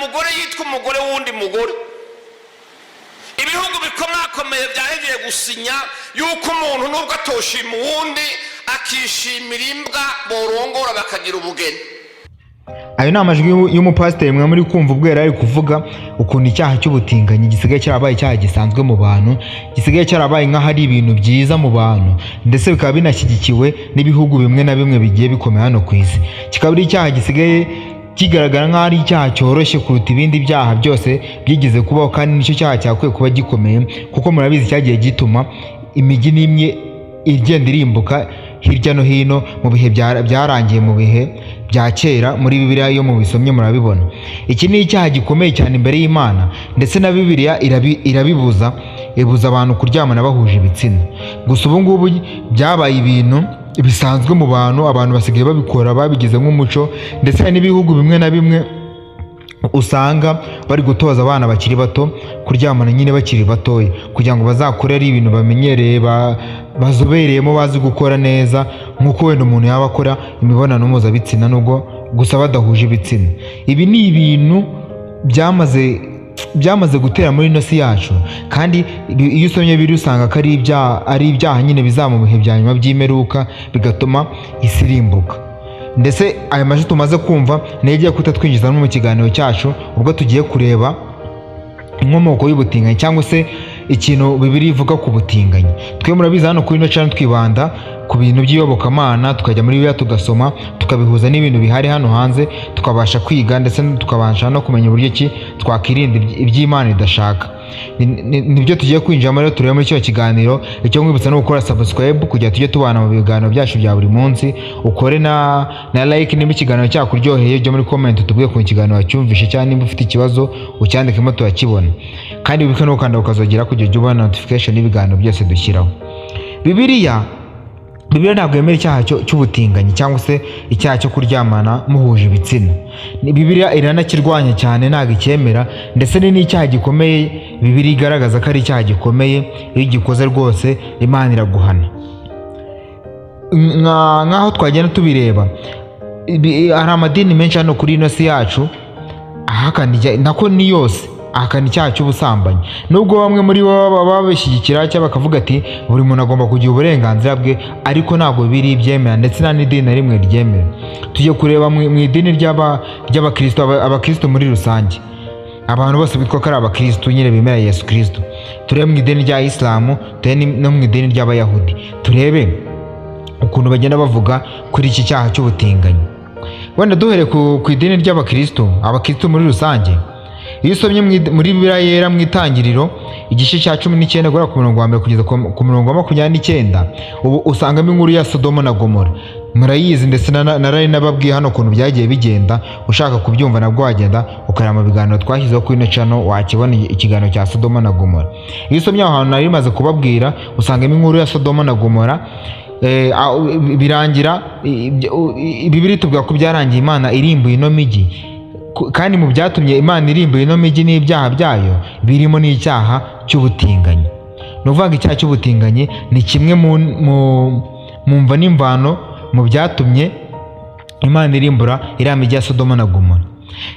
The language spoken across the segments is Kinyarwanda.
Umugore yitwa umugore w'undi mugore. Ibihugu bikomakomeye byahegeye gusinya yuko umuntu nubwo atoshima uwundi, akishimira imbwa, borongora bakagira ubugeni. Ayo ni amajwi y'umupasiteri mwe muri kumva ubwo yari ari kuvuga ukuntu icyaha cy'ubutinganyi gisigaye cyarabaye icyaha gisanzwe mu bantu, gisigaye cyarabaye nk'aho ari ibintu byiza mu bantu, ndetse bikaba binashyigikiwe n'ibihugu bimwe na bimwe bigiye bikomeye hano ku isi. Kikaba ari icyaha gisigaye kigaragara nk'aho ari icyaha cyoroshye kuruta ibindi byaha byose byigeze kubaho, kandi nicyo cyaha cyakwiye kuba gikomeye, kuko murabizi cyagiye gituma imijyi n'imwe igenda irimbuka hirya no hino mu bihe byarangiye, mu bihe bya kera. Muri Bibiliya iyo mubisomye murabibona. Iki ni icyaha gikomeye cyane imbere y'Imana, ndetse na Bibiliya irabibuza, ibuza abantu kuryamana bahuje ibitsina. Gusa ubu ngubu byabaye ibintu bisanzwe mu bantu, abantu basigaye babikora, babigize nk'umuco, ndetse hari n'ibihugu bimwe na bimwe usanga bari gutoza abana bakiri bato kuryamana nyine bakiri batoya, kugira ngo bazakure ari ibintu bamenyereye, bazobereyemo, bazi gukora neza nk'uko wenda umuntu yaba akora imibonano mpuzabitsina, nubwo gusa badahuje ibitsina. Ibi ni ibintu byamaze gutera muri ino si yacu, kandi iyo usomye biri usanga ko ari ibyaha nyine bizaba mu bihe bya nyuma by'imperuka, bigatuma isi irimbuka. Ndetse aya majwi tumaze kumva niyo agiye guhita twinjiza no mu kiganiro cyacu, ubwo tugiye kureba inkomoko y'ubutinganyi cyangwa se ikintu Bibiliya ivuga ku butinganyi. Twe murabizi, hano kuri ino channel twibanda ku bintu by'iyobokamana, tukajya muri Bibiliya tugasoma, tukabihuza n'ibintu bihari hano hanze, tukabasha kwiga ndetse tukabasha no kumenya uburyo ki twakirinda iby'Imana idashaka. Nibyo tugiye kwinjiramo rero, turebe muri kino kiganiro. Icyo nkwibutsa ni ugukora subscribe kugira tujye tubana mu biganiro byacu bya buri munsi, ukore na like niba ikiganiro cyakuryoheye. Ujye muri comment utubwiye ku ikiganiro wacyumvishe, cyangwa niba ufite ikibazo ucyandikemo turakibona. Kandi wibuke no gukanda ukazogera kugira ujye ubona notification y'ibiganiro byose dushyiraho. Bibiliya ntabwo yemera icyaha cy'ubutinganyi cyangwa se icyaha cyo kuryamana muhuje ibitsina. Bibiliya iranakirwanya cyane, ntabwo icyemera, ndetse ni n'icyaha gikomeye. Bibiliya igaragaza ko ari icyaha gikomeye, iyo ugikoze rwose Imana iraguhana. Nk'aho twagenda tubireba, hari amadini menshi hano kuri ino si yacu ahakana nako ni yose ahakana icyaha cy'ubusambanyi, nubwo bamwe muri bo baba babishyigikira cyangwa bakavuga ati buri muntu agomba kugira uburenganzira bwe, ariko ntabwo biri ibyemera, ndetse nta n'idini na rimwe ryemera. Tujye kureba mu idini ry'abakristo, abakristo muri rusange, abantu bose bitwa ko ari abakristo nyine bemera Yesu Kristo. Turebe mu idini rya Isilamu, turebe no mu idini ry'Abayahudi, turebe ukuntu bagenda bavuga kuri iki cyaha cy'ubutinganyi. Wenda duhere ku idini ry'abakristo, abakristo muri rusange. Iyo usomye muri Bibiliya Yera mu Itangiriro igice cya 19 guhera ku murongo wa mbere kugeza ku murongo wa 29, ubu usangamo inkuru ya Sodomo na Gomora. Murayizi, ndetse narari nababwiye hano ukuntu byagiye bigenda. Ushaka kubyumva nabwo wagenda ukareba mu biganiro twashyizeho kuri ino channel, wakibona ikiganiro cya Sodomo na Gomora. Iyo usomye aho hantu nari maze kubabwira, usangamo inkuru ya Sodomo na Gomora. Birangira Bibiliya itubwira ko byarangiye Imana irimbuye ino mijyi. Kandi mu byatumye Imana irimbuye ino mijyi n'ibyaha byayo birimo n'icyaha cy'ubutinganyi. Ni ukuvuga ngo icyaha cy'ubutinganyi ni kimwe mu mva n'imvano mu byatumye Imana irimbura iriya mijyi ya Sodoma na Gomora.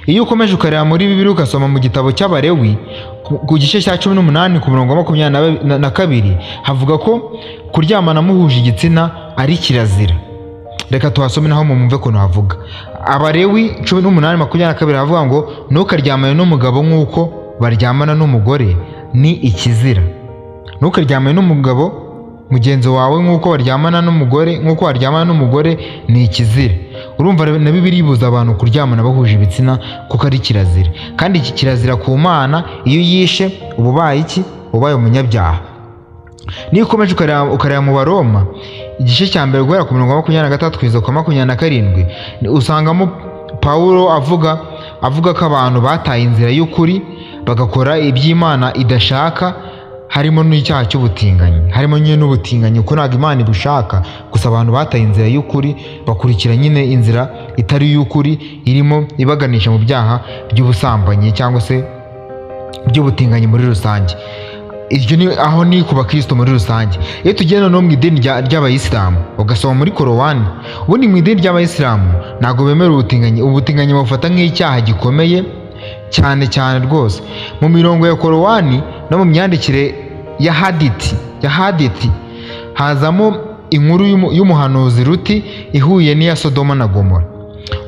Iyo ukomeje ukareba muri Bibiliya, ugasoma mu gitabo cy'Abalewi ku gice cya 18 ku murongo wa 22, havuga ko kuryamana muhuje igitsina ari kirazira. Reka tuhasome naho mumve ukuntu havuga. Abalewi 18:22 havuga ngo: "Ntukaryamane n'umugabo nk'uko baryamana n'umugore, ni ikizira. Ntukaryamane n'umugabo mugenzi wawe nk'uko baryamana n'umugore, nk'uko waryamana n'umugore ni ikizira." Urumva na Bibiliya ibuza abantu kuryamana bahuje ibitsina kuko ari kirazira, kandi iki kirazira ku Mana. Iyo uyishe uba ubaye iki? Ubaye umunyabyaha. Niyo ukomeje ukareba mu Baroma igice cya mbere guhera ku murongo wa 26 kugeza ku wa 27, usangamo Pawulo avuga ko abantu bataye inzira y'ukuri, bagakora iby'Imana idashaka, harimo n'icyaha cy'ubutinganyi, harimo nyine n'ubutinganyi, kuko ntabwo Imana ibushaka. Gusa abantu bataye inzira y'ukuri, bakurikira nyine inzira itari iy'ukuri, irimo ibaganisha mu byaha by'ubusambanyi cyangwa se by'ubutinganyi muri rusange. Iryo ni aho ni ku bakristo muri rusange. Iyo tugiye noneho mu idini ry'Abayisilamu, ugasoma muri Korowani, ubundi mu idini ry'Abayisilamu ntabwo bemera ubutinganyi. Ubutinganyi babufata nk'icyaha gikomeye. Cyane cyane rwose mu mirongo ya Korowani no mu myandikire ya Haditi hazamo inkuru y'umuhanuzi Ruti ihuye n'iya Sodoma na Gomora.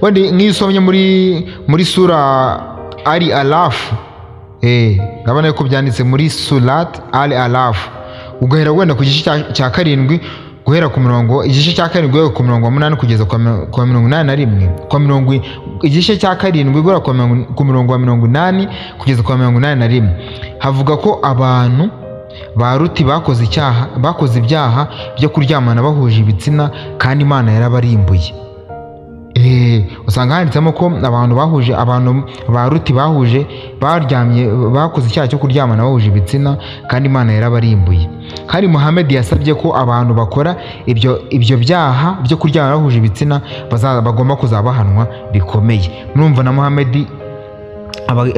Wenda nk'iyo usomye muri sura Ari Arafu, ndabona ko byanditse muri Surat Al Arafu, ugahera wenda ku gice cya karindwi, guhera ku murongo, igice cya karindwi guhera ku murongo wa 8 kugeza ku wa 81, ku wa mirongo igice cya karindwi guhera ku murongo wa 80 kugeza ku wa 81, havuga ko abantu ba Ruti bakoze icyaha, bakoze ibyaha byo kuryamana bahuje ibitsina, kandi Imana yarabarimbuye. Usanga handitsemo ko abantu ba Ruti bahuje, baryamye, bakoze icyaha cyo kuryamana bahuje ibitsina, kandi Imana yarabarimbuye. Kandi Muhammed yasabye ko abantu bakora ibyo byaha byo kuryamana bahuje ibitsina bagomba kuzabahanwa bikomeye. Murumva na Muhammed,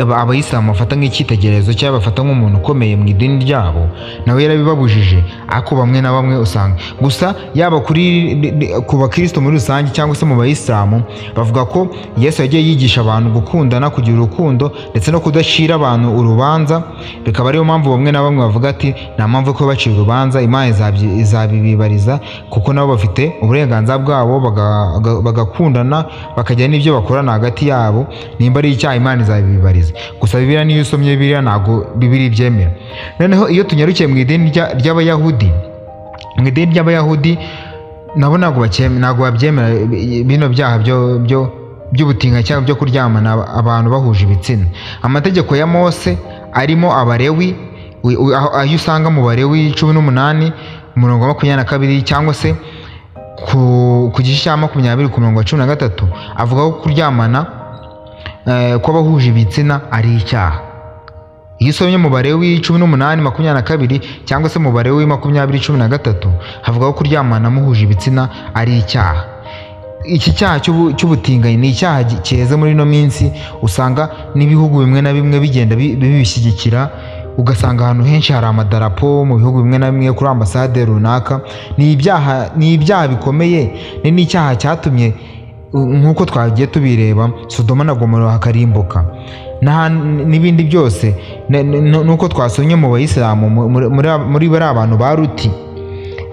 abayisilamu bafata nk'icyitegererezo cyangwa bafata nk'umuntu ukomeye mu idini ryabo, nawe yarabibabujije. Ariko bamwe na bamwe usanga gusa, yaba ku bakristo muri rusange cyangwa se mu bayisilamu, bavuga ko Yesu yagiye yigisha abantu gukundana, kugira urukundo ndetse no kudacira abantu urubanza, bikaba ariyo mpamvu bamwe na bamwe bavuga ati: "Nta mpamvu yo kuba bacira urubanza, Imana izabibibariza, kuko nabo bafite uburenganzira bwabo, bagakundana, bakagira n'ibyo bakorana hagati yabo. Nimba ari icyaha, Imana izabibibariza." Gusa Bibiliya, niyo usomye Bibiliya, ntabwo Bibiliya ibyemera. Noneho iyo tunyarukiye mu idini ry'Abayahudi, mu idini ry'Abayahudi nabo ntabwo babyemera bino byaha byo by'ubutinganyi cyangwa byo kuryamana abantu bahuje ibitsina. Amategeko ya Mose arimo Abarewi, ayo usanga mu Barewi 18 umurongo wa 22, cyangwa se ku gice cya 20 ku murongo wa 13, avuga ko kuryamana kw'abahuje ibitsina ari icyaha. Iyo usomye mu Barewi 18:22 cyangwa se mu Barewi 20:13, havuga ko kuryamana muhuje ibitsina ari icyaha. Iki cyaha cy'ubutinganyi ni icyaha cyeze muri ino minsi. Usanga n'ibihugu bimwe na bimwe bigenda bibishyigikira, ugasanga ahantu henshi hari amadarapo mu bihugu bimwe na bimwe, kuri ambasade runaka. Ni ibyaha bikomeye, ni n'icyaha cyatumye, nk'uko twagiye tubireba, Sodoma na Gomora hakarimbuka n'ibindi byose. Nuko twasomye mu bayisilamu, muri bariya abantu ba Ruti,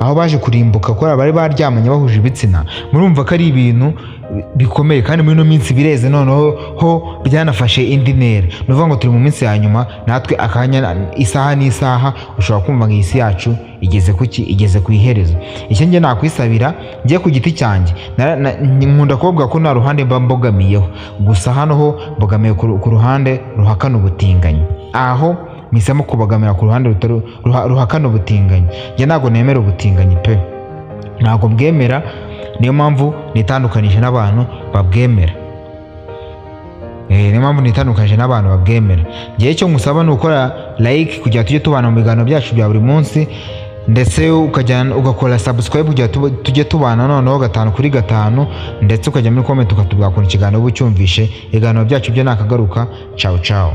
aho baje kurimbuka kubera bari baryamanye bahuje ibitsina. Murumva ko ari ibintu bikomeye, kandi muri ino minsi bireze, noneho ho byanafashe indi ntera. Ni ukuvuga ngo turi mu minsi ya nyuma natwe, akanya, isaha n'isaha ushobora kumva ngo iyi si yacu igeze kuki? Igeze ku iherezo. Icyo njye nakwisabira, njye ku giti cyanjye, nkunda kuvuga ko nta ruhande mba mbogamiyeho, gusa hano ho mbogamiye ku ruhande ruhakana ubutinganyi. Aho mpisemo kubogamira ku ruhande ruhakana ubutinganyi. Njye ntabwo nemera ubutinganyi pe, ntabwo bwemera. Niyo mpamvu nitandukanije n'abantu babwemera. Niyo mpamvu nitandukanyije n'abantu babwemera. Ngewe icyo ngusaba ni ukora like kugira tujye tubana mu biganiro byacu bya buri munsi, ndetse ukajya ugakora subscribe kugira tujye tubana noneho gatanu kuri gatanu, ndetse ukajya muri comment ukatubwira ukuntu ikiganiro uba ucyumvishe. Ibiganiro byacu byo nakagaruka. Ciao ciao.